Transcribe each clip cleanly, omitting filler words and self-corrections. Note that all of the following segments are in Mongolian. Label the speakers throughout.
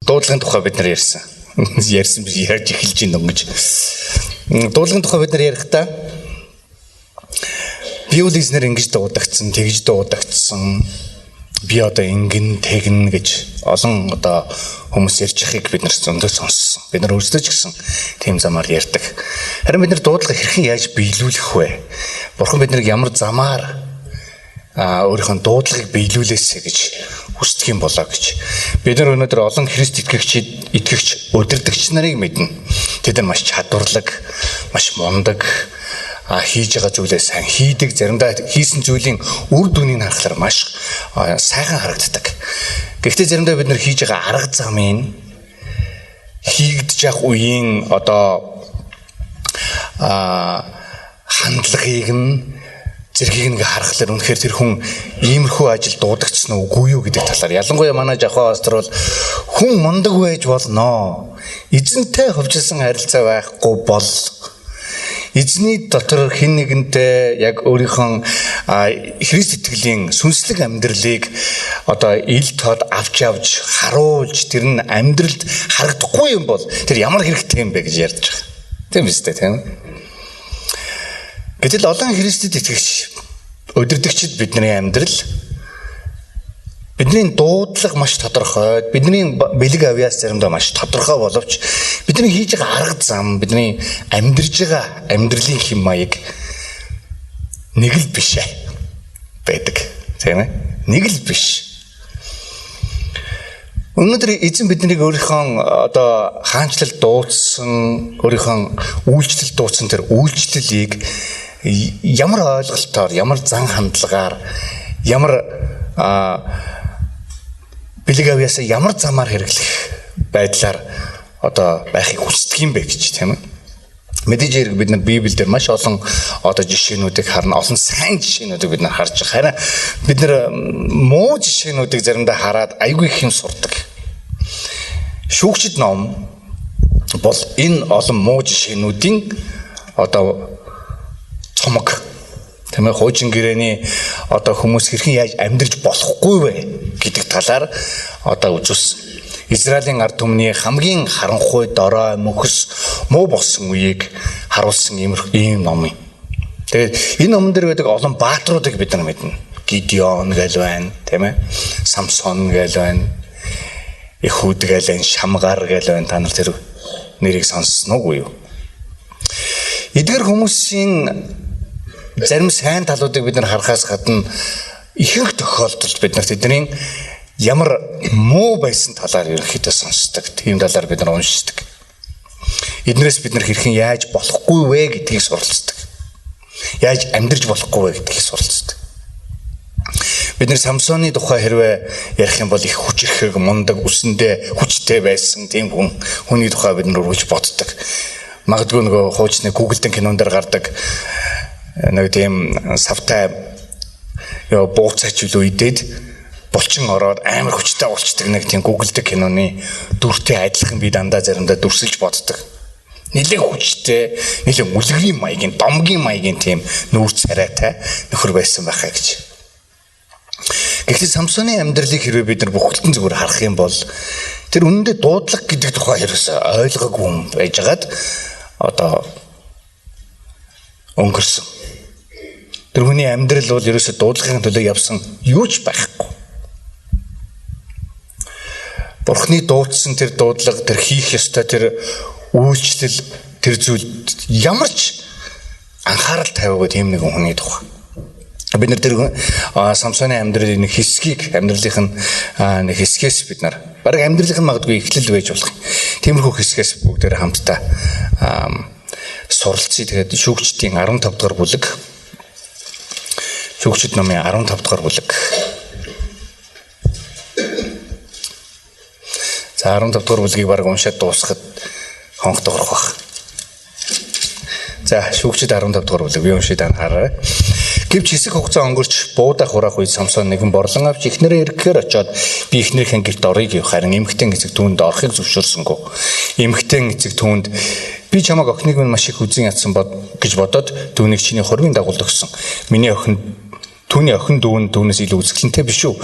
Speaker 1: Дуудлагын тухай бид нар ярьсан. Ярьсан биш, ярьж эхэлж байна дөнгөж. Дуудлагын тухай бид нар ярихдаа би үл эзнэр ингэж дуудагдсан, тэгж дуудагдсан. Би одоо ингэн тэгнэ гэж олон одоо хүмүүс ярьж байхыг бид нар зөндөө сонссон. Бид нар өөрсдөө ч гэсэн тийм замаар ярьдаг. Харин бид нар дуудлага хэрхэн яаж биелүүлэх вэ? Бурхан биднийг ямар замаар өөрийнхөө дуудлагыг биелүүлээсэй гэж хүсдэг юм болоо гэж. Бид нар өнөөдөр олон Христ итгэгчид, итгэгч удирдагч нарыг мэднэ. Тэд нар маш чадварлаг, маш мундаг, хийж байгаа зүйлээ сайн хийдэг, заримдаа хийсэн зүйлийн үр дүнийг харахаар маш сайхан харагддаг. Гэхдээ заримдаа бид нар хийж байгаа арга замын хийгдэж явах үеийн одоо хандлагыг нь зэргийг нэг харахлаар үнэхээр тэр хүн иймэрхүү ажил дуудагдсан уу үгүй юу гэдэг талаар. Ялангуяа манай Жахаа пастор бол хүн мундаг байж болно. Эзэнтэй хувьчилсан харилцаа байхгүй бол эзний дотор хэн нэгэнтэй яг өөрийнхөө Христ итгэлийн сүнслэг амьдралыг одоо ил тод авч явж харуулж тэр нь амьдралд харагдахгүй юм бол тэр ямар хэрэгтэй юм бэ гэж ярьж байгаа. Тийм биз дээ, тийм. Гэтэл олон Христэд итгэгч удирдагчид бидний амьдрал, бидний дуудлага маш тодорхой, бидний бэлэг авьяас заримдаа маш тодорхой боловч бидний хийж байгаа арга зам, бидний амьдарж байгаа амьдралын хэм маяг нэг л биш байдаг. Тийм ээ? Нэг л биш. Өнөөдөр эзэн биднийг өөрийнхөө одоо хаанчлал дуудсан, өөрийнхөө үйлчлэл дуудсан тэр үйлчлэлийг ямар ойлголтоор, ямар зан хандлагаар, ямар бэлэг авьяасаа ямар замаар хэрэглэх байдлаар одоо байхыг хүсдэг юм бэ гэж, тийм ээ. Мэдээж хэрэг бид нар Библиэлд маш олон одоо жишээнүүдийг харна, олон сайн жишээнүүдийг бид нар харж байгаа. Харин бид нар муу жишээнүүдийг заримдаа хараад айгүй их юм сурдаг. Шүүгчид ном бол энэ олон муу жишээнүүдийн одоо цомог. Тийм ээ, хуучин гэрээний одоо хүмүүс хэрхэн яаж амьдрж болохгүй вэ гэдэг талаар одоо үзүүлсэн. Израилийн ард түмний хамгийн харанхуй, дорой, мөхөс, муу болсон үеийг харуулсан ийм ном юм. Тэгээд энэ номон дээр байдаг олон баатруудыг бид нар мэднэ. Гидеон гээл байна, тийм ээ. Самсон гээл байна. Эхуд гээл байна, Шамгар гээл байна. Та нар тэр нэрийг сонссон уугүй юу? Эдгэр хүмүүсийн зарим сайн талуудыг бид нар харахаас гадна ихэнх тохиолдолд бид нар тэдний ямар муу байсан талаар ерөнхийдөө сонсдог. Тийм талаар бид нар уншдаг. Эднээс бид нар хэрхэн яаж болохгүй вэ гэдгийг суралцдаг. Яаж амьдрж болохгүй вэ гэдгийг суралцдаг. Бид нар Самсоны тухай хэрвээ ярих юм бол их хүчирхэг, мундаг, үсэндээ хүчтэй байсан тийм хүн хүний тухай бид нар үргэлж боддог. Магадгүй нөгөө хуучны Google-ийн кинон дээр гардаг нэг тийм савтай бууцаач үлээ идээд булчин ороод амар хүчтэй болчдөг нэг тийм Google-дэг киноны дүртэй адилхан би дандаа заримдаа дүрсэлж боддог. Нэлээд хүчтэй, нэлээд үлгэрийн маягийн, домгийн маягийн тийм нүүр царайтай нөхөр байсан байхаа гэж. Гэхдээ Самсоны амьдралыг хэрвээ бид нар бүхэлдэн зүгээр харах юм бол тэр үнэндээ дуудлага гэдэг тухай ерөөсөө ойлгоогүй хүн байжгаад одоо өнгөрсөн. Тэр хүний амьдрал бол ерөөсөө дуудлагын төлөө явсан юу ч байхгүй. Бурхны дуудсан тэр дуудлага, тэр хийх ёстой тэр үйлчлэл, тэр зүйл ямар ч анхаарал тавиагүй тийм нэгэн хүний тухай. Бид нар тэр Самсоны амьдралын нэг хэсгийг, амьдралынх нь нэг хэсгээс бид нар бараг амьдралынх нь магадгүй эхлэл байж болох. Тиймэрхүү хэсгээс бүгдээр хамтдаа суралцъя. Тэгээд шүүгчдийн 15 дугаар бүлэг. Шүүгчид номын 15 дугаар бүлэг. За 15 дугаар бүлгийг бараг уншаад дуусгахад хонх догрох байх. За шүүгчид 15 дугаар бүлэг би уншиж анхаараарай. Гэвч хэсэг хугацаа өнгөрч буудаа хураах үед Самсон нэгэн борлон авч эхнэрээ эргэхээр очиод би эхнэрийн гэрт оръё гэв. Харин эмэгтэй эцэг түүнд орохыг зөвшөөрсөнгөө. Эмэгтэй эцэг түүнд би чамайг охиныг минь маш их үзэн ядсан гэж бодоод түүнийг чиний хурмын дагуулд өгсөн. Миний охин түүний охин дүү нь түүнээс илүү үзэсгэлэнтэй биш үү?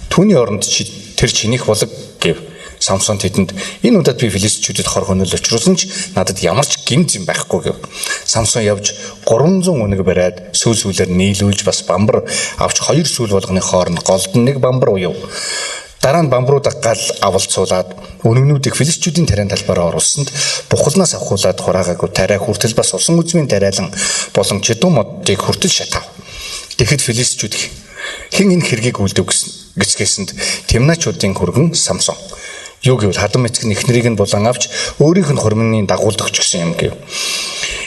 Speaker 1: Түүний оронд чи тэр чинийх болог гэв. Самсон тэдэнд энэ удаад би филистичүүдэд хор хөнөөл учруулсан ч надад ямар ч гим зэм байхгүй гэв. Самсон явж 300 үнэг бариад сүүл сүүлээр нийлүүлж бас бамбар авч хоёр сүүл болгоны хооронд голд нь нэг бамбар уяв. Дараа нь бамбруудаа гал авалцуулаад үнэгнүүдийг филистичүүдийн тариан талбараа оруулсанд бухалнаас авахуулаад хураагаагүй тариа хүртэл бас усан үзмийн тариалан болон чидүү модыг хүртэл шатав. Тэгэхэд филистичүүд хэн энэ хэргийг үлдэв гэсгэсэнд Тимначуудын хөргөн Самсон. Юу гэвэл хадам эцэг нь эхнэрийг нь булан авч өөрийнх нь хормын дагуулд өгчихсөн юм гэв.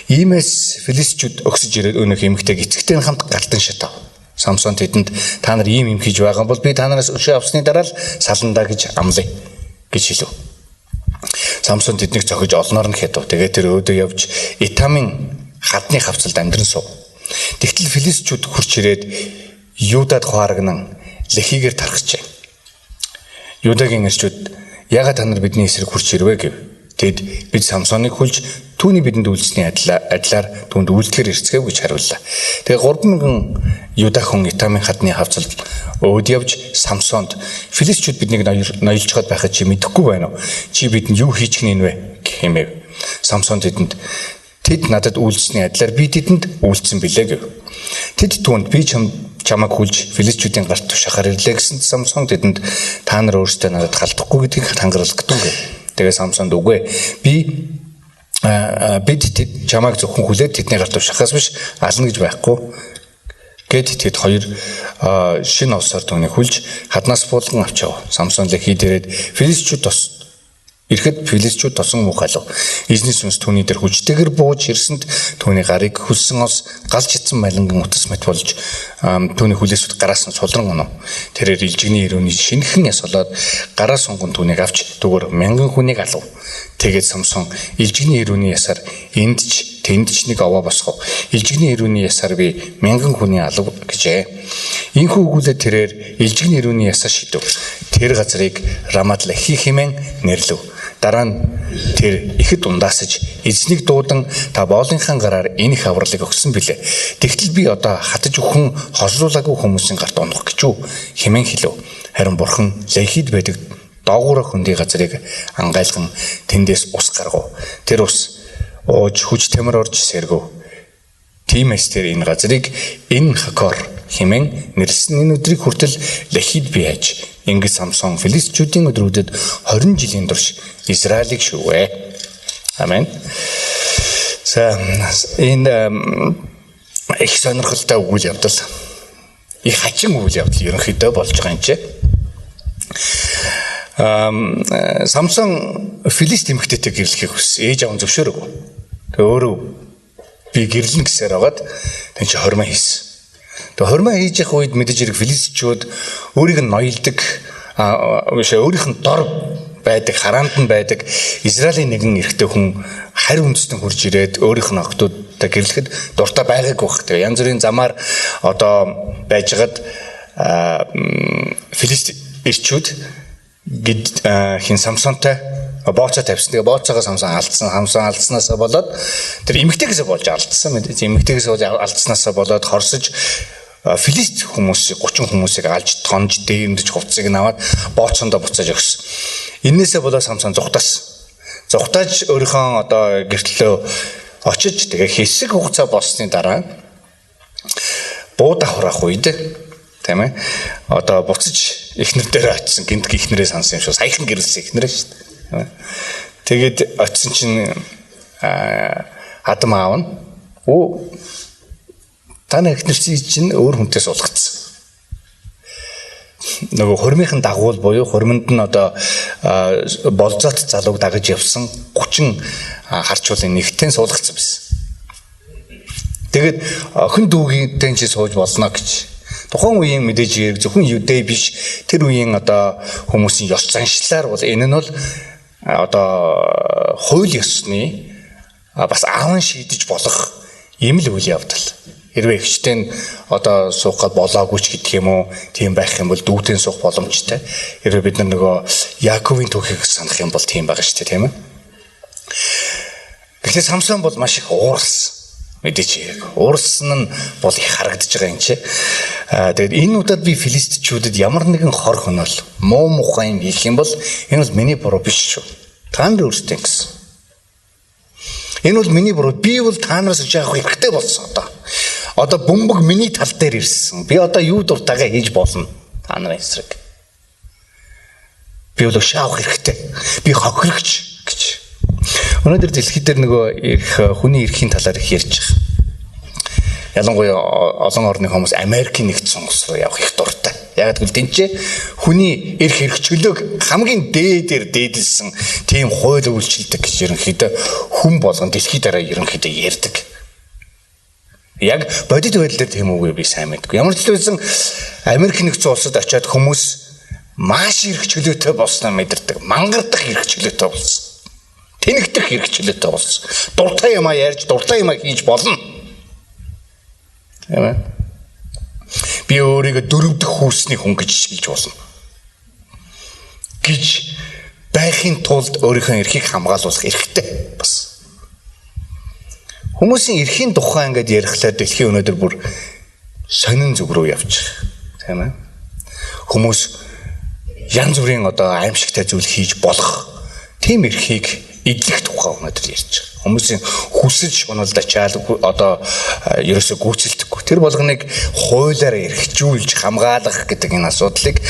Speaker 1: Иймээс филистичүүд өгсөж ирээд өнөөх эмэгтэйг эцэгтэй нь хамт галтан шатав. Самсон тэдэнд та нар ийм юм хийж байгаа бол би та нараас өшөө авсны дараа л саландаа гэж амлая гэж хэлв. Самсон тэднийг цохиж олноор нь хядав. Тэгээд тэр өөдөө явж Итамын хадны хавцалд амьдран суув. Тэгтэл филистичүүд хурч ирээд Юдад хуарагнан Лехигээр тархажээ. Юдагийн эрчүүд яагаад та нар бидний эсрэг хурч ирвэ гэв. Тэд бид Самсоныг хүлж түүний бидэнд үйлсний адилаар түүнд үйлдэхэр ирцгээв гэж хариуллаа. Тэгээ 3000 Юда хүн Итамын хадны хавцалд өөд явж Самсонд филистичүүд биднийг ноёлжоход байхад чи мэдэхгүй байна уу? Чи бидэнд юу хийчих нь вэ хэмээв. Самсон тэдэнд тэд надад үйлсний адилаар би тэдэнд үйлдсэн билээ гэв. Тэд түүнд би чамайг хүлж филистичүүдийн гарт тушаахаар ирлээ гэсэн Самсон тэдэнд та нар өөрсдөө надад халдахгүй гэдгийг хангаралгадгүй гэв. Тэгээ Самсонд үгүй бид чамайг зөвхөн хүлээд тэдний гарт тушаахаас биш ална гэж байхгүй гэд тэд хоёр шинэ олсоор түүнийг хүлж хаднаас буулган авчав. Самсон Лехи дээрээд филистичүүд тос ирэхэд филистичүүд тосон муухайлав. Эзний сүнс түүний дээр хүчтэйгэр бууж ирсэнд түүний гарыг хөлсөн ос галж ицсэн малинган утас мэт болж түүний хүлээсүүд гараас нь сулран унав. Тэрээр илжигний өрөөний шинэхэн яс болоод гараа сунган түүнийг авч зүгээр мянган хүнийг алав. Тэгээд Самсон илжигний өрөөний ясаар энд ч тэнд ч нэг овоо босгов. Илжигний өрөөний ясаар би мянган хүний алав гэжээ. Энэхүү өгүүлээд тэрээр илжигний өрөөний ясаа шидэв. Тэр газрыг Рамат Лехи хэмээн нэрлэв. Дараа нь тэр ихэд ундаасаж эзнийг дуудан та боолынхаа гараар энэ их авралыг өгсөн билээ. Тэгтэл би одоо хатаж өхөн хожруулаагүй хүмүүсийн гарт унах гэж үү хэмээн хэлв. Харин бурхан Лехид байдаг доогуур хөндий газрыг ангайлган тэндээс ус гаргав. Тэр ус ууж хүч тамир орж сэргэв. Тиймээс тэр энэ газрыг энэ Хакор хэмээн нэрлсэн. Энэ өдрийг хүртэл Лехид бий аж. Ингэж Самсон филистичүүдийн өдрүүдэд 20 жилийн турш Израилийг шүүвэ. Амен. За энэ их сонирхолтой үйл явдал. Их хачин үйл явдал ерөнхийдөө болж байгаа юм чи. Самсон филист эмэгтэйтэй гэрлэхийг хүссэн. Ээж аав нь зөвшөөрөөгүй. Тэгээ өөрөө би гэрлэнэ гэсээр байгаад тэн чи хормоо хийсэн. Тэгээ хормоо хийж явах үед мэдээж хэрэг филистичүүд өөрийг нь ноёлдог, биш өөрийнх нь дор байдаг, хараанд нь байдаг Израилийн нэгэн эрэгтэй хүн харь үндэстэн хурж ирээд өөрийнх нь охтуудтай гэрлэхэд дуртай байгаагүй байх. Тэгээ янз бүрийн замаар одоо байжгаад филист эрчүүд гэд хин Самсонтой бооцоо тавьсан. Тэгээ бооцоогоо Самсон алдсан. Самсон алдснаасаа болоод тэр эмэгтэйгээсээ болж алдсан. Эмэгтэйгээсээ болж алдснаасаа болоод хорсож филист хүмүүсийг 30 хүмүүсийг алж тонж дээрэмдэж хувцсыг нь аваад бооцондоо буцааж өгсөн. Эннээсээ болоод Самсон зүхтаасан. Зүхтааж өөрийнхөө одоо гэртлөө очиж тэгээ хэсэг хугацаа болсны дараа буудаа хураах үед тийм ээ одоо буцаж эхнэр дээр очисон, гинт эхнэрээ сансан юм шиг саяхан гэрэлсэн эхнэрээ шүү дээ. Тэгээд очисон чинь хадам аав нь таны эхнэр чинь өөр хүнтэй суулгацсан. Нөгөө хормынхын дагуул буюу хормонд нь одоо болзоот залууг дагаж явсан 30 харчуулын нэгтэн суулгацсан байсан. Тэгээд охин дүүгийнтэй чи сууж болно гэж. Тухайн үеийн мэдээж хэрэг зөвхөн юдэй биш тэр үеийн одоо хүмүүсийн ёс заншлаар бол энэ нь бол одоо хууль ёсны бас аавн шийдэж болох юм л үйл явдал. Хэрвээ эгчтэй нь одоо суух гад болоогүй ч гэдэг юм уу, тийм байх юм бол дүүтэн суух боломжтой. Хэрвээ бид нар нөгөө Яаковын түүхийг санах юм бол тийм байгаа шүү дээ, тийм ээ. Тэгэхээр Самсон бол маш их ууралсан. Мэдээч яг уурсан нь бол их харагдаж байгаа юм чи. Тэгээд энэ удаад би филистичүүдэд ямар нэгэн хор хөнөөл муу мухай юм хийх юм бол энэ бол миний буруу биш шүү. Та нар өөрсдөө гэсэн. Энэ бол миний буруу. Би бол та нараас жаах хэрэгтэй болсон одоо. Одоо бөмбөг миний тал дээр ирсэн. Би одоо юу дуртайгаа хийж болно. Та нарын эсрэг. Би бол өшөө авах хэрэгтэй. Би хохирогч гэж. Өнөөдөр дэлхий дээр нөгөө их хүний эрхийн талаар их ярьж байгаа. Ялангуяа олон орны хүмүүс Америкийн нэгдсэн улс руу явах их дуртай. Яг гэвэл тэнцээ хүний эрх эрх чөлөөг хамгийн дээдээр дээдэлсэн тийм хууль үйлчилдэг гэж ерөнхийдөө хүн болгон дэлхий дараа ерөнхийдөө ярьдаг. Яг бодит байдлаар тийм үгүй би сайн мэдгүй. Ямар ч байсан Америк нэгдсэн улсад очиад хүмүүс маш эрх чөлөөтэй болсноо мэдэрдэг. Мангардах эрх чөлөөтэй болсон. Тэнэгдэх эрх чөлөөтэй болсон. Дуртай юмаа ярьж, дуртай юмаа хийж болно. Тийм ээ. Би өөрийгөө дөрөв дэх хүүсний хүн гэж шилж болно. Гэж байхын тулд өөрийнхөө эрхийг хамгаалуулах эрхтэй бас. Хүмүүсийн эрхийн тухай ингээд ярихлаар дэлхийн өнөөдөр бүр сонин зүг рүү явж байгаа. Тийм ээ. Хүмүүс янз бүрийн одоо аимшигтай зүйл хийж болох тийм эрхийг эдлэх тухай өнөөдөр ярьж байгаа. Хүмүүсийн хүсэл шуналд ачаал одоо ерөөсөө гүйцэлдэхгүй. Тэр болгоныг хуулиар эрхжүүлж хамгаалах гэдэг энэ асуудлыг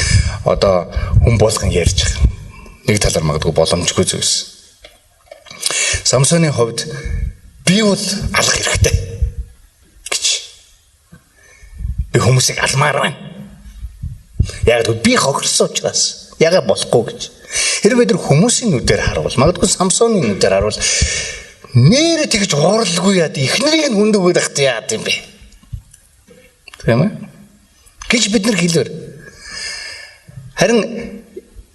Speaker 1: одоо хүн болгон ярьж байгаа. Нэг талаар магадгүй боломжгүй зүйлс. Самсоны хувьд би бол алах хэрэгтэй гэж. Би хүмүүсийг алмаар байна. Яг л би хохирсон учраас ягаа болохгүй гэж. Хэрвээ бид нар хүмүүсийн нүдээр харуул, магадгүй Самсоны нүдээр харуул нэрэ тэгж уурлгүй яад эхнэрийг нь хүнд өгöd ахт яад юм бэ? Тийм ээ? Гэж бид нар хэлвэр. Харин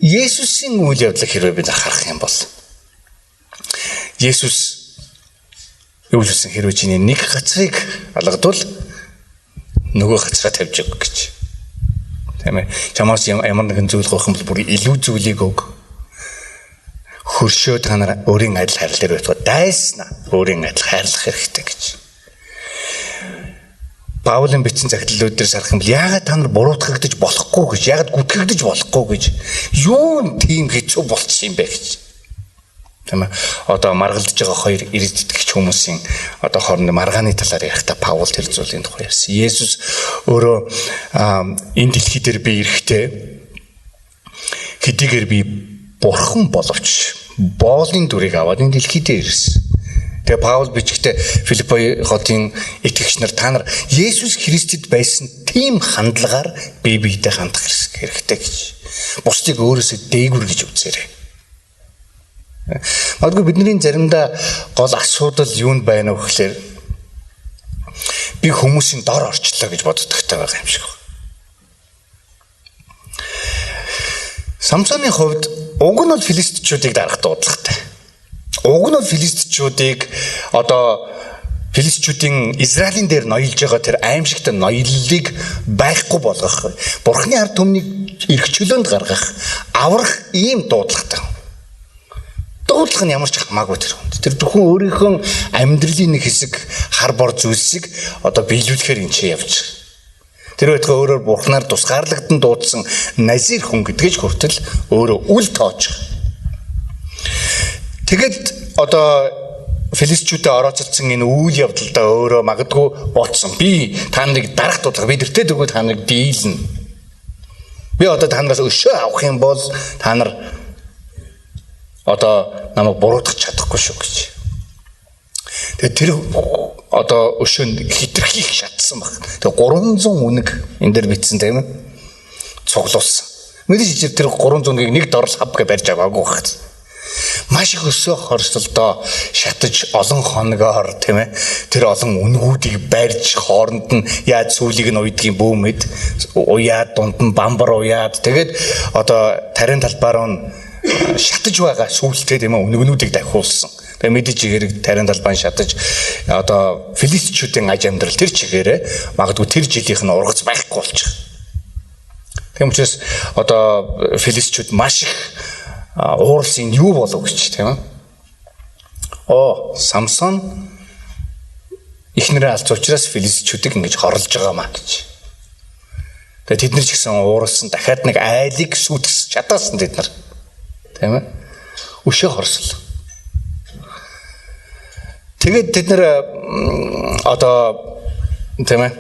Speaker 1: Есүсийн үйл явдлыг хэрвээ бид харах юм бол Есүс юу гэсэн хэрвээ чиний нэг гацрыг алгадвал нөгөө гацраа тавьж өг гэж. Тийм ээ. Чамаас ямар нэгэн зүйл гоох юм бол бүр илүү зүйлийг өг. Хөршөө та нар өөрийн адил хайрлал дээр байтугай дайснаа өөрийн адил хайрлах хэрэгтэй гэж. Паулийн бичсэн захидлууд дээр сарах юм бол яагаад та нар буруутгагдаж болохгүй гэж, яагаад гүтгэгдэж болохгүй гэж, юу нь тийм хэцүү болчихсон юм бэ гэж. Тийм ээ. Одоо маргалдж байгаа хоёр эрд итгэгч хүмүүсийн одоо хооронд маргааны талаар ярихдаа Паул тэр зүйлийн тухай ярьсан. Есүс өөрөө энэ дэлхий дээр би эрэхтэй хэдийгээр би бурхан боловч боолын дүрийг аваад энэ дэлхий дээр ирсэн. Тэгээ Паул бичгтээ Филиппой хотын итгэгч нар та нар Есүс Христэд байсан тийм хандлагаар бие биедээ хандах хэрэгтэй гэж. Бусдыг өөрөөсөө дээгүр гэж үзээрэй. Магадгүй бидний заримдаа гол асуудал юунд байна вэ гэхлээр би хүмүүсийн дор орчлоо гэж боддогтой байгаа юм шиг байна. Самсоны хувьд уг нь бол филистичүүдийг дарах дуудлагатай. Уг нь бол филистичүүдийг одоо филистичүүдийн Израилийн дээр ноёлж байгаа тэр аимшигтай ноёллыг байхгүй болгох, Бурхны ард түмнийг эрх чөлөөнд гаргах, аврах ийм дуудлагатай. Дуудлага нь ямар ч хамаагүй тэр хүнд. Тэр зөвхөн өөрийнхөө амьдралын нэг хэсэг хар бор зүйлсийг одоо биелүүлэхээр энэ ч явж байгаа. Тэр байтугай өөрөөр Бурхнаар тусгаарлагдан дуудсан Назир хүн гэдгийж хүртэл өөрөө үл тоож байгаа. Тэгэд одоо филистичүүдэд орооцолдсон энэ үйл явдалдаа өөрөө магадгүй бодсон. Би та нарыг дарах дуудлага, би тэртээ дөргөө та нарыг дийлнэ. Би одоо та нараас өшөө авах юм бол та нар одоо намайг буруутгах чадахгүй шүү гэж. Тэгээд тэр одоо өшөөнд хитрхи их шатсан баг. Тэгээд 300 үнэг энэ дээр бичсэн тийм ээ. Цуглуулсан. Мэдээж тэр 300 үнэгийг нэг дорл хав гэж барьж аваагүй баг. Маш их өсөө хорсолдоо шатаж олон хоногоор тийм ээ. Тэр олон үнгүүдийг барьж хооронд нь яаж сүлийг нь уйдгийн бүүмэд уяад дунд нь бамбар уяад тэгээд одоо тарийн талбаар нь шатаж байгаа сүултээ тийм ээ үнэгнүүдийг дахиулсан. Тэгээ мэдээж хэрэг тарийн талбайн шатаж одоо филистичүүдийн аж амьдрал тэр чигээрээ магадгүй тэр жилийнх нь ургац байхгүй болчих. Тийм учраас одоо филистичүүд маш их ууралсан юу болов гэж тийм ээ. Оо, Самсон Эхнэрээ алдсан учраас филистичүүдийг ингэж хорлож байгаа маа гэж. Тэгээ тэд нар ч гэсэн ууралсан, дахиад нэг айлыг сүйтгэс чадаасан тэд нар. Тийм ээ? Өшөө хорсол. Тэгээд тэд нар одоо, тийм ээ,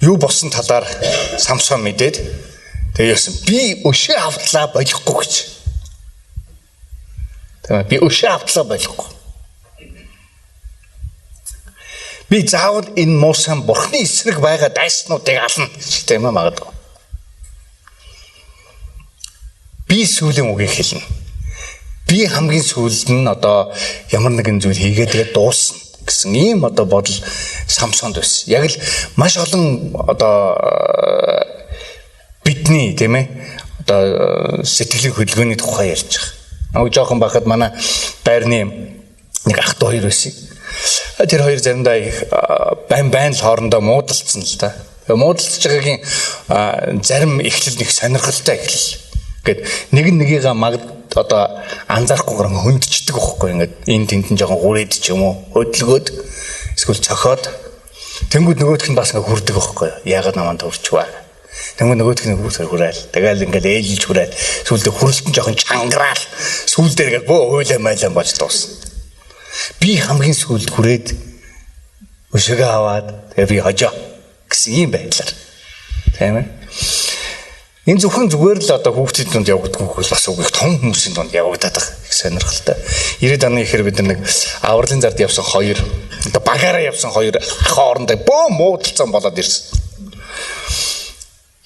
Speaker 1: юу болсон талаар Самсон мэдээд тэгээ яасан, би өшөө автлаа болохгүй гэж. Тийм ээ, би өшөө автлаа болохгүй. Би заавал энэ муусан бурхны эсрэг байгаа дайснуудыг ална гэж, тийм ээ, магадгүй. Би сүүлийн үгийг хэлнэ. Би хамгийн сүүлд нь одоо ямар нэгэн зүйл хийгээд тэгээд дуусна гэсэн ийм одоо бодол Самсонд байсан. Яг л маш олон одоо бидний, тийм ээ, одоо сэтгэлийн хөдөлгөөний тухай ярьж байгаа. Намайг жоохон байхад манай байрны нэг ах дүү хоёр байсан. Тэр хоёр заримдаа их байн байн л хоорондоо муудалцсан л да. Тэгээ муудалцж байгаагийн зарим эхлэл нэг сонирхолтой эхлэл. Ингээд нэг нь нэгийгээ магад одоо анзаарахгүйгээр хөндчдөг байхгүй, ингээд энэ тэнд нь жоохон гүрээд ч юм уу хөдөлгөөд эсвэл цохиод тэнгүүд нөгөөх нь бас ингээд хүрдэг байхгүй, яагаад намайг төрчихваа. Тэнгүүд нөгөөх нь хүрээл тэгэл ингээд ээлж хүрээл сүүлдээ хүрэлт нь жоохон чангараал сүүлдээ ингээд бөө хуйлаа майлаа болж дуусна. Би хамгийн сүүлд хүрээд өшөөгөө аваад тэгээ би хожоо гэсэн ийм байдлаар, тийм ээ. Энэ зөвхөн зүгээр л одоо хүүхдийн дунд явагддаг хөл бас үгүй, том хүмүүсийн дунд явагдаад байгаа их сонирхолтой. 90-ад оны ихээр бид нэг авралын зард явсан хоёр, одоо багаараа явсан хоёр хоорондоо бөө муудалцсан болоод ирсэн.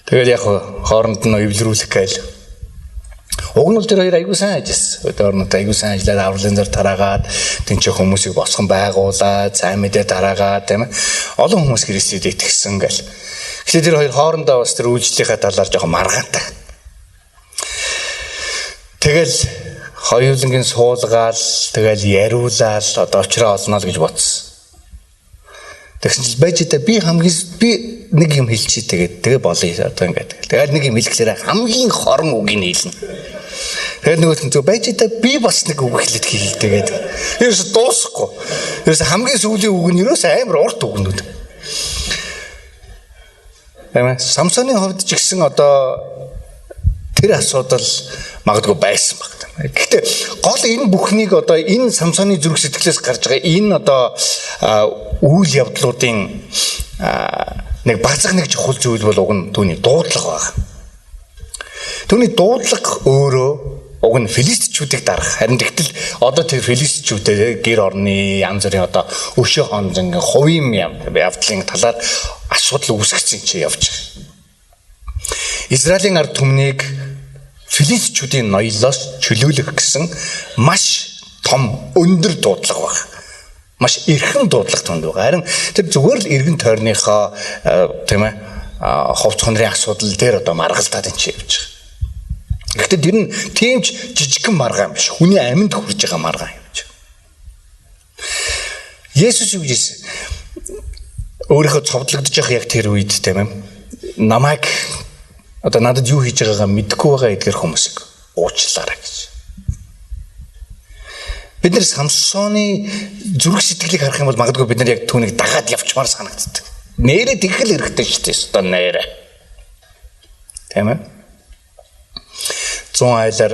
Speaker 1: Тэгээд яг хооронд нь эвлэрүүлэх гээл. Уг нь бол тэр хоёр аягүй сайн ажилласан. Өдөр орнод аягүй сайн ажиллаад авралын зар тараагаад тэнцээ хүмүүсийг босгон байгуулад сайн мэдээ тараагаад, тийм ээ. Олон хүмүүс Христэд итгэсэн гэл. Гэхдээ тэр хоёр хоорондоо бас тэр үйлчлэлийнхаа талаар жоохон маргаантай. Тэгэл хоёулангийн суулгаал, тэгэл яриулаал одоо очроо олно л гэж бодсон. Тэгсэн чинь байж та би хамгийн би нэг юм хэлчихье, тэгээд тэгээ болъё одоо ингээд. Тэгэл нэг юм хэлэхлээр хамгийн хорон үгийг хэлнэ. Тэгээд нөгөөх нь зөв байж та би бас нэг үг хэлээд хийх тэгээд. Ерөөсө дуусахгүй. Ерөөсө хамгийн сүүлийн үг нь ерөөсө амар урт үгнүүд. Тийм ээ. Самсоны хувьд ч гэсэн одоо тэр асуудал магадгүй байсан баг. Гэхдээ гол энэ бүхнийг одоо энэ Самсоны зүрх сэтгэлээс гарч байгаа энэ одоо үйл явдлуудын нэг базах нэг чухал зүйл бол уг нь түүний дуудлага баг. Түүний дуудлага өөрөө уг нь филистичүүдийг дарах. Харин тэгтэл одоо тэр филистичүүдээ гэр орны янз бүрийн одоо өшөө хонзон хувийн явдлын талаар асуудал үүсгэсэн чи явж байгаа. Израилийн ард түмнийг филистичүүдийн ноёлоос чөлөөлөх гэсэн маш том өндөр дуудлага баг. Маш эрхэм дуудлага тунд байгаа. Харин тэр зүгээр л эргэн тойрныхоо, тийм ээ, ховц хонрын асуудал дээр одоо маргалдаад энэ чи явж байгаа. Гэхдээ тэр нь тийм ч жижигхэн маргаан биш. Хүний амьд хүрж байгаа маргаан явж байгаа. Есүс юу гэж өөрийнхөө цовдлогдож явах яг тэр үед, тийм ээ, намайг одоо надад юу хийж байгаагаа мэдэхгүй байгаа эдгэр хүмүүсийг уучлаарай гэж. Бид нар Самсоны зүрх сэтгэлийг харах юм бол магадгүй бид нар яг түүнийг дагаад явчмаар санагддаг. Нэрээ тэгхэл хэрэгтэй шүү дээ. Одоо нэрээ. Тийм ээ. 100 айлаар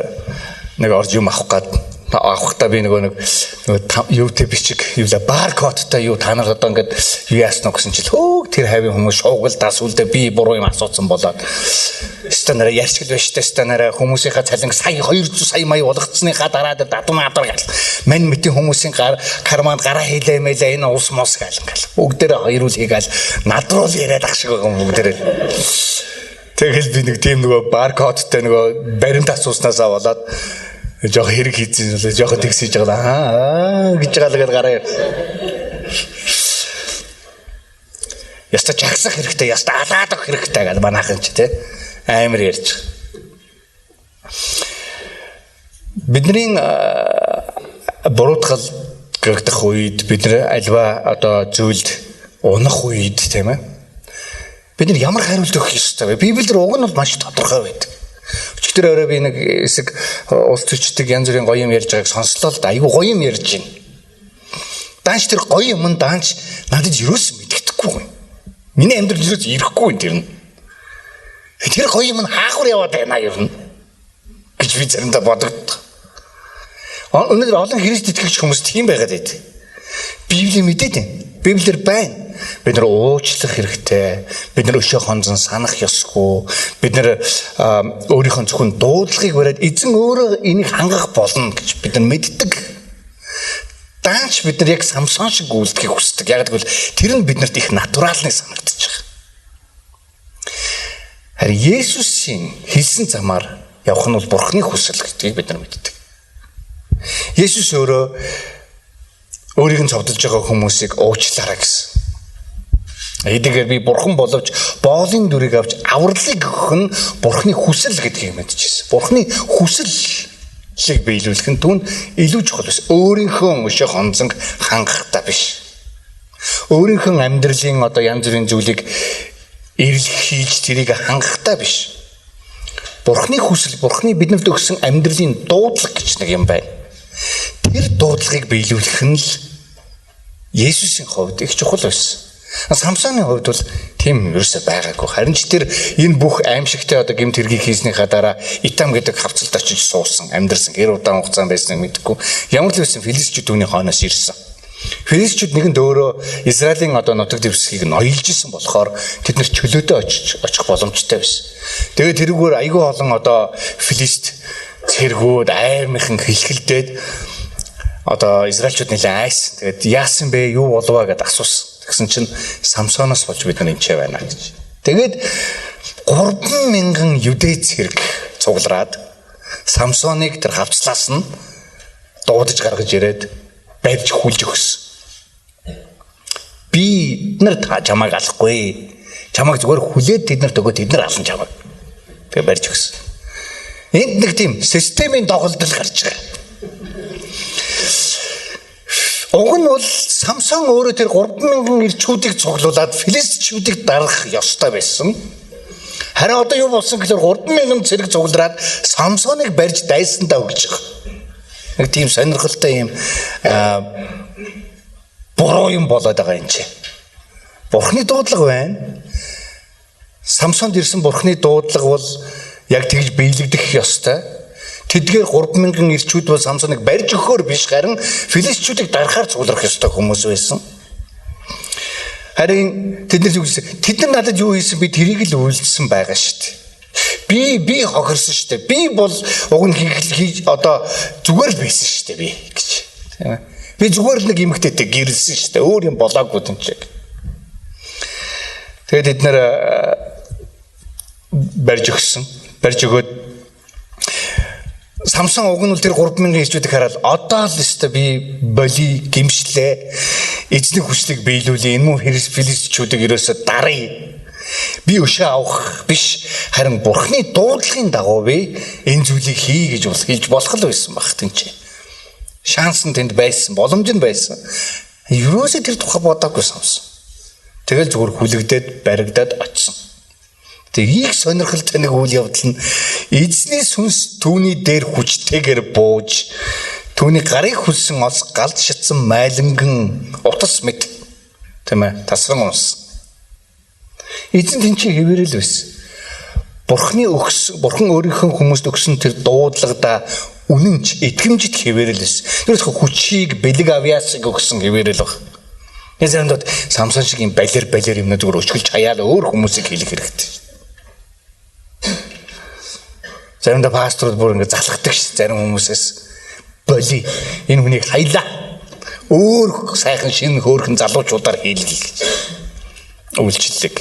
Speaker 1: нэг орж юм авах гад авахдаа би нөгөө нэг юутэй бичиг юулаа баркодтой юу та нар одоо ингээд юу яасан уу гэсэн чил хөөх тэр хавийн хүмүүс шуугалдаа сүлдээ би буруу юм асуусан болоод өстө нараа ярьчгал байж та өстө нараа хүмүүсийнхаа цалин сая 200 сая мая болгоцсныхаа дараа дадам адар гал мань мэтийн хүмүүсийн гар карманд гараа хийлээ мэлээ энэ ус мус гал ингээл бүгдээрээ хоёрул хийгээл над руу л яриад ах шиг байгаа юм бүгдээрээ. Тэгэл би нэг тийм нөгөө баркодтой нөгөө баримт асууснасаа болоод жоох хэрэг хийцэн жоох тэгс хийж байгаа аа гэж байгаа л гээд гараа явсан. Яста жагсах хэрэгтэй, яста алаад өгөх хэрэгтэй гэж манайхан ч тий амар ярьж. Бидний буруутгал гэгдэх үед бид нар альва одоо зүйлд унах үед тийм ээ бид нар ямар хариулт өгөх ёстой вэ? Библиэр уг нь бол маш тодорхой байдаг. Өчигдөр орой би нэг хэсэг улс төрчдөг янз бүрийн гоё юм ярьж байгааг сонслоо л да. Айгу гоё юм ярьж байна. Даанч тэр гоё юм даанч надад ерөөс мэддэхгүй юм. Миний амьдрал ерөөс ирэхгүй юм тэр нь. Тэр гоё юм нь хаагур яваад байна ер нь гэж би заримдаа бодогддог. Өнөөдөр олон Христ итгэгч хүмүүс тийм байгаад байд. Библийн мэдээд байна. Библиэр байна. Бид нар уучлах хэрэгтэй. Бид нар өшөө хонзон санах ёсгүй. Бид нар өөрийнхөө зөвхөн дуудлагыг бариад эзэн өөрөө энийг хангах болно гэж бид нар мэддэг. Даанч бид нар яг Самсон шиг үйлдэхийг хүсдэг. Яг гэвэл тэр нь биднэрт их натуралны санагдаж байгаа. Харин Есүсийн хэлсэн замаар явах нь бол Бурхны хүсэл гэдгийг бид нар мэддэг. Есүс өөрөө өөрийг нь цовдолж байгаа хүмүүсийг уучлаарай гэсэн. Эдгээр би бурхан боловч боолын дүрийг авч авралыг өгөх нь бурханы хүсэл гэдгийг мэдчихсэн. Бурханы хүсэлийг биелүүлэх нь түүнд илүү чухал байсан. Өөрийнхөө өшөө хонзонг хангахтаа биш. Өөрийнхөө амьдралын одоо янз бүрийн зүйлийг эрэлх хийж тэрийг хангахтаа биш. Бурханы хүсэл, Бурханы биднэрт өгсөн амьдралын дуудлага гэж нэг юм байна. Тэр дуудлагыг биелүүлэх нь л Есүсийн хувьд их чухал байсан. Самсоны хувьд бол тийм ерөөсөө байгаагүй. Харин ч тэр энэ бүх аимшигтай одоо гэмт хэргийг хийснийхаа дараа Итам гэдэг хавцалд очиж суусан, амьдарсан. Хэр удаан хугацаанд байсныг мэдэхгүй. Ямар л байсан филистичүүд түүний хойноос ирсэн. Филистичүүд нэгэнд өөрөө Израилийн одоо нутаг дэвсгийг ноёлж исэн болохоор тэд нар чөлөөтэй очиж очих боломжтой байсан. Тэгээд тэрүүгээр айгүй олон одоо филист цэргүүд аймынхан хилхэлдээд одоо израилчууд нэлээд айсан. Тэгээд яасан бэ? Юу болов аа гэдээ асуусан. Тэгсэн чинь Самсоноос болж бид нар энэ ч байна гэж. Тэгээд 3000 юдэ цэрэг цуглараад Самсоныг тэр хавцлаас нь дуудаж гаргаж ирээд барьж хүлж өгсөн. Би нар та чамайг алахгүй. Чамайг зүгээр хүлээд тэд нарт өгөө, тэд нар алан чамайг. Тэгээ барьж өгсөн. Энд нэг тийм системийн доголдол гарч байгаа. Уг нь бол Самсон өөрөө тэр 3000 ирчүүдийг цуглуулад филистичүүдийг дарах ёстой байсан. Харин одоо юу болсон гэхээр 3000 цэрэг цуглараад Самсоныг барьж дайсандаа өгч байгаа. Нэг тийм сонирхолтой юм буруу юм болоод байгаа юм чи. Бурхны дуудлага байна. Самсонд ирсэн Бурхны дуудлага бол яг тэгж биелэгдэх ёстой. Тэдгээр 3000 ирчүүд бол Самсоныг барьж өгөхөөр биш, харин филистичүүдийг дарахаар цугларах ёстой хүмүүс байсан. Харин тэд нар юу гэсэн? Тэд нар надад юу хийсэн, би тэрийг л үйлдсэн байгаа шүү дээ. Би хохирсон шүү дээ. Би бол уг нь хийж одоо зүгээр л байсан шүү дээ би гэж. Тийм ээ. Би зүгээр л нэг эмэгтэйтэй гэрэлсэн шүү дээ. Өөр юм болоогүй тэнцээ. Тэгээд тэд нар барьж өгсөн. Барьж өгөөд Самсон уг нь бол тэр 3000 ирчүүдийг хараад одоо л өстө би боли гимшлээ. Эзний хүслийг биелүүлээ. Энэ мөн филистичүүдийг ерөөсө даръя. Би өшөө авах биш, харин Бурхны дуудлагын дагуу би энэ зүйлийг хий гэж хэлж болох л байсан баг тэнцээ. Шанс нь тэнд байсан, боломж нь байсан. Ерөөсөө тэр тухай бодоогүй Самсон. Тэгэл зүгээр хүлэгдээд баригдаад очсон. Тэгээ их сонирхолтой нэг үйл явдал нь эзний сүнс түүний дээр хүчтэйгээр бууж түүний гарыг хүлсэн олс галд шатсан майланган утас мэт, тийм ээ, тасран унсан. Эзэн тэнцээ хэвээрэл байсан. Бурхны өгсөн, Бурхан өөрийнхөө хүмүүст өгсөн тэр дуудлагада үнэнч итгэмжит хэвээрэл байсан. Тэр хүчийг, бэлэг авьяасыг өгсөн хэвээрэл баг. Яг заримдаа Самсон шиг юм балер балер юмнууд зүгээр өчгөлж хаяал өөр хүмүүсийг хэлэх хэрэгтэй. Заримдаа пасторууд бүр ингэ залхдаг ш зарим хүмүүсээс боли энэ хүнийг хаялаа. Өөр сайхан шинэ хөөрхөн залуучуудаар хийлгэе гэж үйлчлэг.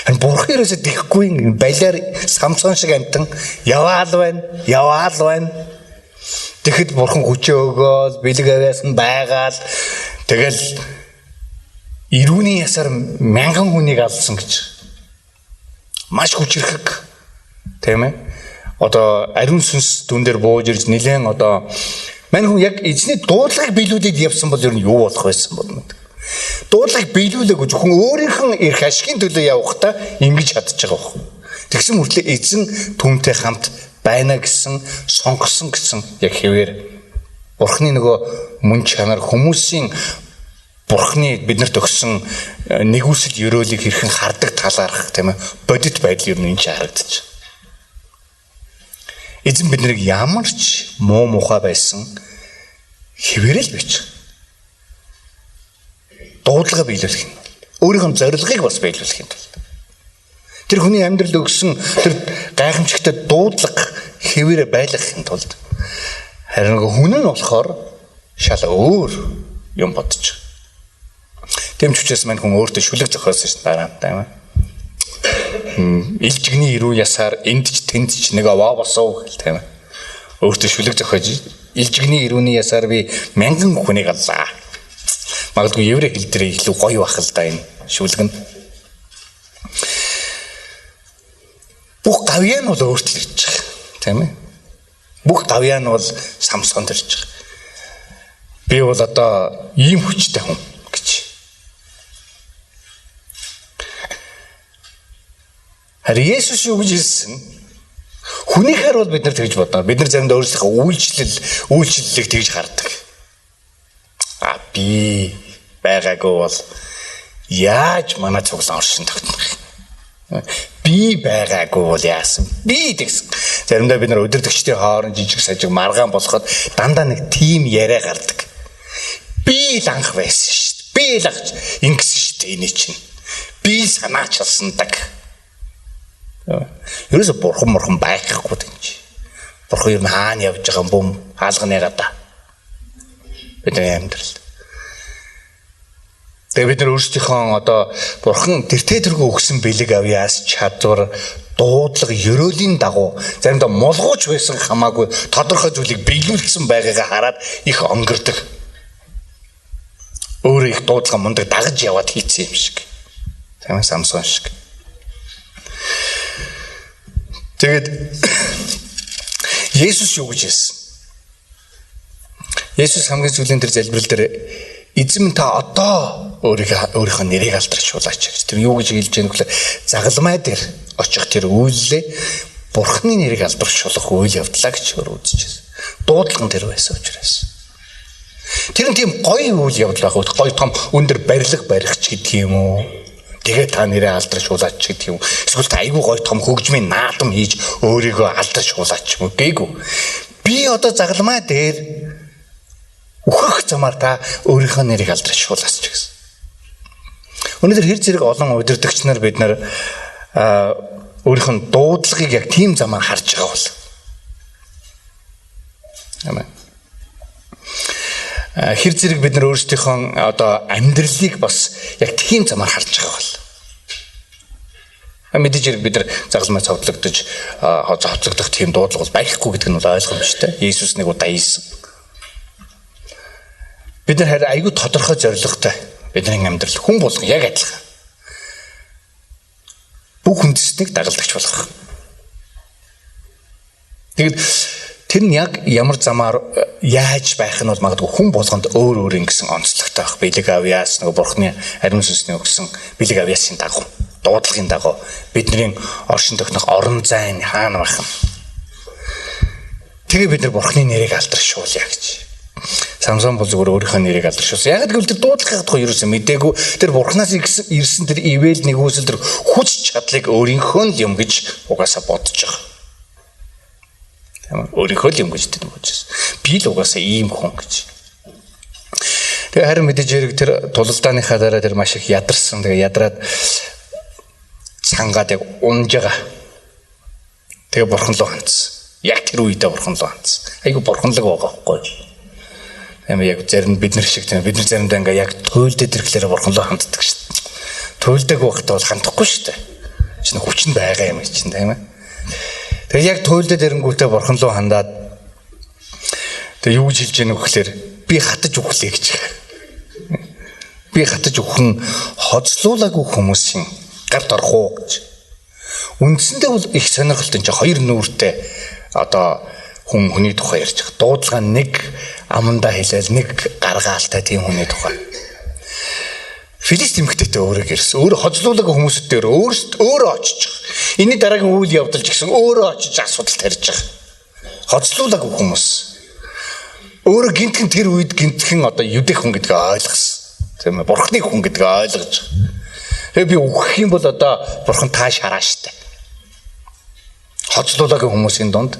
Speaker 1: Харин Бурхан ерөөсөө тэхгүй балиар Самсон шиг амтан яваал байна, яваал байна. Тэгэхэд Бурхан хүчээ өгөөл, бэлэг авяас нь байгаал тэгэл ирүүний ясаар мянган хүнийг алсан гэж. Маш хүчирхэг. Тийм ээ. Одоо ариун сүнс түн дээр бууж ирж нилээн одоо мань хүн яг эзний дуудлагыг биелүүлээд явсан бол ер нь юу болох байсан бол мэд. Дуудлагыг биелүүлээгүй зөвхөн өөрийнх нь эрх ашигын төлөө явахдаа ингэж чадчих байгаа байхгүй. Тэгсэн мөртлөө эзэн түүнтэй хамт байна гэсэн, сонгосон гэсэн яг хэвээр Бурхны нөгөө мөн чанар хүмүүсийн Бурхны биднэрт өгсөн нэгүсэл ерөөлийг хэрхэн хардаг талаарх, тийм ээ, бодит байдал ер нь энэ ч харагдаж. Эзэн биднийг ямар ч муу мухай байсан хэвээрэл бич. Дуудлага биелүүлэх юм. Өөрийнх нь зорилгыг бас биелүүлэх юм тулд. Тэр хүний амьдрал өгсөн тэр гайхамшигтай дуудлага хэвээрээ байлгахын тулд харин хүн нь болохоор шал өөр юм бодож. Тийм ч учраас мань хүн өөртөө шүлэг зохиосон шин дараа нь тийм ээ. Илжигний ирүү ясаар энд ч тэнд ч нэг овоо босов гэл тийм ээ. Өөртөө шүлэг зохиож илжигний ирүүний ясаар би мянган хүнийг аллаа. Магадгүй еврей хэл дээр илүү гоё байх л да энэ шүлэг нь. Бүх гавьяа нь бол өөртөө ирж байгаа. Тийм ээ. Бүх гавьяа нь бол Самсонд ирж байгаа. Би бол одоо ийм хүчтэй хүн гэж. Харин Есүс юу гэж хэлсэн? Хүнийхээр бол бид нар тэгж бодно. Бид нар заримдаа өөрсдийнхөө үйлчлэлийг тэгж хардаг. А би байгаагүй бол яаж манай цуглаан оршин тогтнох юм? Би байгаагүй бол яасан? Би тэгсэн. Заримдаа бид нар өдөрдөгчдийн хооронд жижиг сажиг маргаан болоход дандаа нэг тим яриа гардаг. Би л анх байсан шүү дээ. Би л анх ингэсэн шүү дээ энэ чинь. Би санаачилсан даг. Ерөөсө бурхан байхгүй гэж. Бурхан ер нь хаана явж байгаа юм бум хаалганы гадаа. Бидний амьдрал. Тэгээ бид нар өөрсдийнхөө одоо бурхан тэртээ тэргүй өгсөн бэлэг авьяас чадвар дуудлага ерөөлийн дагуу заримдаа мулгууч байсан хамаагүй тодорхой зүйлийг биелүүлсэн байгаагаа хараад их онгордог. Өөрөө их дуудлага мундаг дагаж яваад хийцэн юм шиг. Тийм Самсон шиг. Тэгээд Есүс юу гэж хэлсэн? Есүс хамгийн сүүлийн тэр залбирал дээр эзэм та одоо өөрийнхөө нэрийг алдаршуулаач гэж. Тэр юу гэж хэлж байгааг вэ? Загалмай дээр очих тэр үйллээ Бурхны нэрийг алдаршуулах үйл явдлаа гэж өөр үзэж байсан. Дуудлага нь тэр байсан учраас. Тэр нь тийм гоё үйл явдал байх. Гоё том өндөр барилга барих ч гэдэг юм уу? Тэгээ та нэрээ алдаршуулаач гэдэг юм. Эсвэл та айгүй гоё том хөгжмийн наадам хийж өөрийгөө алдаршуулаач юм уу? Гээгүй. Би одоо загалмай дээр үхэх замаар та өөрийнхөө нэрийг алдаршуулаач гэсэн. Өнөөдөр хэр зэрэг олон удирдагч нар бид нар өөрийнх нь дуудлагыг яг тийм замаар харж байгаа бол. Амен. Хэр зэрэг бид нар өөрсдийнхөө одоо амьдралыг бас яг тийм замаар харж байгаа бол. Мэдээж хэрэг бид нар загалмай цовдлогдож цовдлогдох тийм дуудлага бол байхгүй гэдэг нь бол ойлгомжтой. Есүс нэг удаа хийсэн. Бид нар харин айгүй тодорхой зорилготой бидний амьдрал хүн болгон яг адилхан. Бүх үндэстнийг дагалдагч болгох. Тэгэд тэр нь яг ямар замаар яаж байх нь бол магадгүй хүн болгонд өөр өөр ингэсэн онцлогтой байх. Бэлэг авьяас нөгөө Бурхны ариун сүнсний өгсөн бэлэг авьяасын дагуу, дуудлагын дагуу бидний оршин тогтнох орон зай нь хаана байх нь. Тэгээ бид нар Бурхны нэрийг алдаршуулъя гэж. Самсон бол зүгээр өөрийнхөө нэрийг алдаршуулсан. Яг гэвэл тэр дуудлагын тухай ерөөсөө мдээгүй. Тэр Бурханаас ирсэн тэр ивэл нэгүсэл тэр хүч чадлыг өөрийнхөө л юм гэж угаасаа бодож байгаа. Тийм үү? Өөрийнхөө л юм гэж тэр бодож байсан. Би л угаасаа ийм хүн гэж. Тэгээ харин мэдээж хэрэг тэр тулалдааныхаа дараа тэр маш их ядарсан. Тэгээ ядраад цангаад яг унж байгаа. Тэгээ бурхан руу хандсан. Яг тэр үедээ бурхан руу хандсан. Айгу бурханлаг байгаа байхгүй. Тийм яг зарим бид нар шиг тийм бид нар заримдаа ингээ яг туйлдээд ирэхлээр бурхан руу ханддаг шүү дээ. Туйлдаг байхдаа бол хандахгүй шүү дээ. Чинь хүч нь байгаа юм чинь тийм ээ. Тэгээ яг туйлдаад ирэнгүүтээ бурхан руу хандаад тэгээ юу гэж хэлж яах вэ гэхээр би хатаж өглөө гэж. Би хатаж өгөн хоцлуулаагүй хүмүүсийн гарт орох уу гэж. Үндсэндээ бол их сонирхолтой энэ хоёр нүүртэй одоо хүн хүний тухай ярьж байгаа. Дуудлага нэг амандаа хэлээл нэг гаргаалтай тийм хүний тухай. Филист эмэгтэйтэй өөрөө гэрсэн. Өөрөө хоцлуулаагүй хүмүүсүүд дээр өөрөө очиж байгаа. Энэний дараагийн үйл явдал ч гэсэн өөрөө очиж асуудал тарьж байгаа. Хоцлуулаагүй хүмүүс. Өөрөө гинтхэн тэр үед гинтхэн одоо юдэх хүн гэдгийг ойлгосон. Тийм ээ. Бурхны хүн гэдгийг ойлгож. Тэгээ би үхэх юм бол одоо бурхан тааш хараа штэ. Хоцлуулагийн хүмүүсийн дунд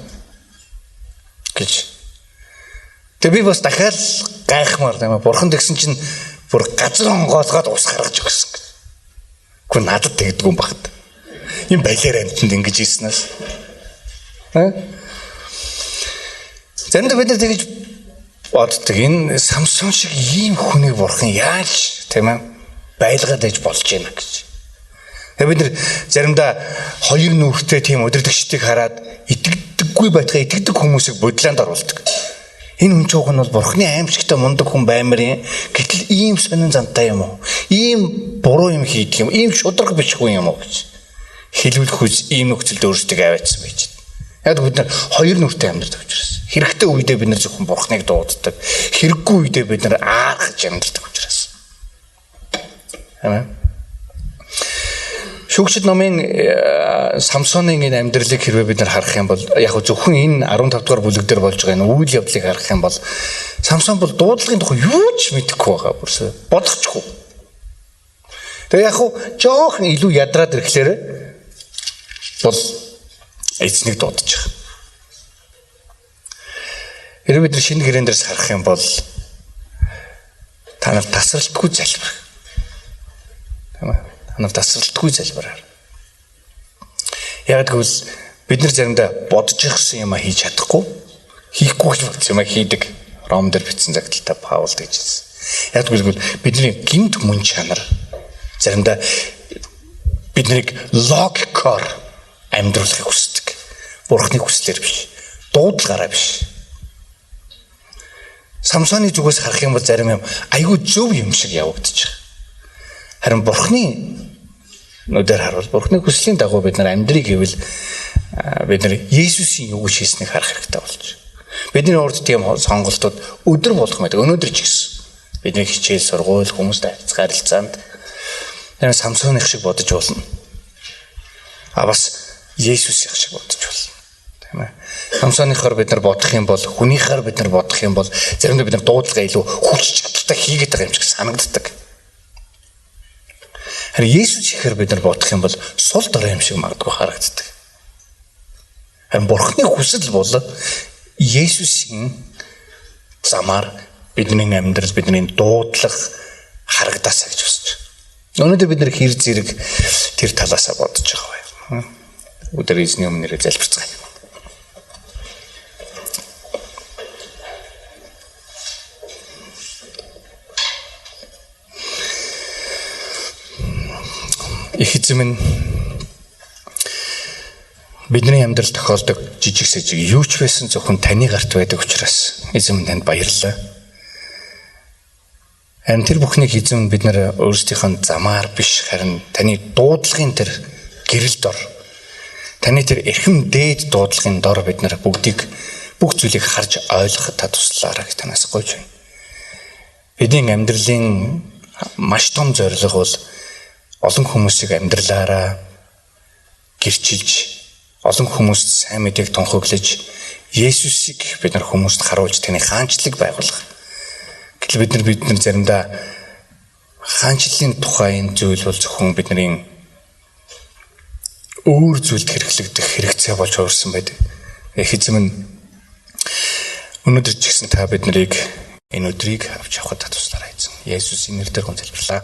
Speaker 1: гэж. Тэгээ би бас дахиад гайхмаар тийм ээ. Бурхан тэгсэн чинь бүр газар онгоолгоод ус гаргаж өгсөн гэж. Гэхдээ надад тэгдэггүй юм багт. Энэ балиар амьтанд ингэж ийснээс. Заримдаа бид нар тэгж боддог. Энэ Самсон шиг ийм хүнийг бурхан яаж тийм ээ байлгаад ээж болж байна гэж. Тэгээ бид нар заримдаа хоёр нүртэй тийм удирдагчдыг хараад итгэдэггүй байтгаа итгэдэг хүмүүсийг бодлоонд оруулдаг. Энэ хүн чуух нь бол бурхны аимшигтай мундаг хүн баймар юм. Гэтэл ийм сонин зантай юм уу? Ийм буруу юм хийдэг юм. Ийм шударга биш хүн юм уу гэж. Хэлүүлэх үс ийм нөхцөлд өөрсдөө аваадсан байж байна. Яг бид нар хоёр нүртэй амьдардаг учраас. Хэрэгтэй үедээ бид нар зөвхөн бурхныг дууддаг. Хэрэггүй үедээ бид нар аархаж амьдардаг учраас. Амен. Шүүгчид номын Самсоны энэ амьдралыг хэрвээ бид нар харах юм бол яг зөвхөн энэ 15 дугаар бүлэг дээр болж байгаа энэ үйл явдлыг харах юм бол Самсон бол дуудлагын тухай юу ч мэдэхгүй байгаа бүрсээ бодохчгүй. Тэгээ яг жоохон илүү ядраад ирэхлээр бол эзнийг дуудаж байгаа. Хэрвээ бид нар шинэ гэрээн дээрс харах юм бол та нар тасралтгүй залбир. Тийм ээ. Та нар тасралтгүй залбираар. Яг гэвэл бид нар заримдаа бодож ирсэн юм а хийж чадахгүй, хийхгүй гэж бодсон юм а хийдэг. Ром дээр бичсэн загталтай Паул тэгж хэлсэн. Яг гэвэл бидний гинт мөн чанар заримдаа биднийг логикоор амьдруулахыг хүсдэг. Бурхны хүслээр биш, дуудлагаараа биш. Самсоны зүгээс харах юм бол зарим юм айгүй зөв юм шиг явагдчих. Харин Бурхны нүдээр харуул Бурхны хүслийн дагуу бид нар амьдрыг гэвэл бид нар Есүсийн юу гэж хийснийг харах хэрэгтэй болж. Бидний урд тийм сонголтууд өдөр болгон байдаг. Өнөөдөр ч гэсэн бидний хичээл, сургууль, хүмүүстэй харилцах харилцаанд тэр Самсоных шиг бодож болно. А бас Есүсийн шиг бодож болно. Тийм ээ. Самсоныхоор бид нар бодох юм бол, хүнийхээр бид нар бодох юм бол заримдаа бид нар дуудлага илүү хүч чадалтай хийгээд байгаа юм шиг санагддаг. Харин Есүс ихээр бид нар бодох юм бол сул дорой юм шиг магадгүй харагддаг. Харин Бурхны хүсэл бол Есүсийн замаар бидний амьдрал, бидний дуудлага харагдаасаа гэж хүсэж байна. Өнөөдөр бид нар хэр зэрэг тэр талаасаа бодож байгаа вэ? Өдөр эзний өмнө нэрээ залбирцгаая. Их эзэм нь бидний амьдрал тохиолдог жижиг сэжиг юу ч байсан зөвхөн таны гарт байдаг учраас эзэм танд баярлалаа. Харин тэр бүхнийг эзэм бид нар өөрсдийнхөө замаар биш харин таны дуудлагын тэр гэрэл дор, таны тэр эрхэм дээд дуудлагын дор бид нар бүгдийг бүх зүйлийг харж ойлгоход та туслаарай гэж танаас гуйж байна. Бидний амьдралын маш том зорилго бол олон хүмүүсийг амьдралаараа гэрчилж, олон хүмүүст сайн мэдээг тунхаглаж, Есүсийг бид нар хүмүүст харуулж таны хаанчлалыг байгуулах. Гэтэл бид нар заримдаа хаанчлалын тухай энэ зүйл бол зөвхөн бидний өөр зүйлд хэрэглэгдэх хэрэгцээ болж хувирсан байдаг. Их эзэм нь өнөөдөр ч гэсэн та бид нарыг энэ өдрийг авч явахад туслаарай эзэн. Есүсийн нэрээр гон залбирлаа.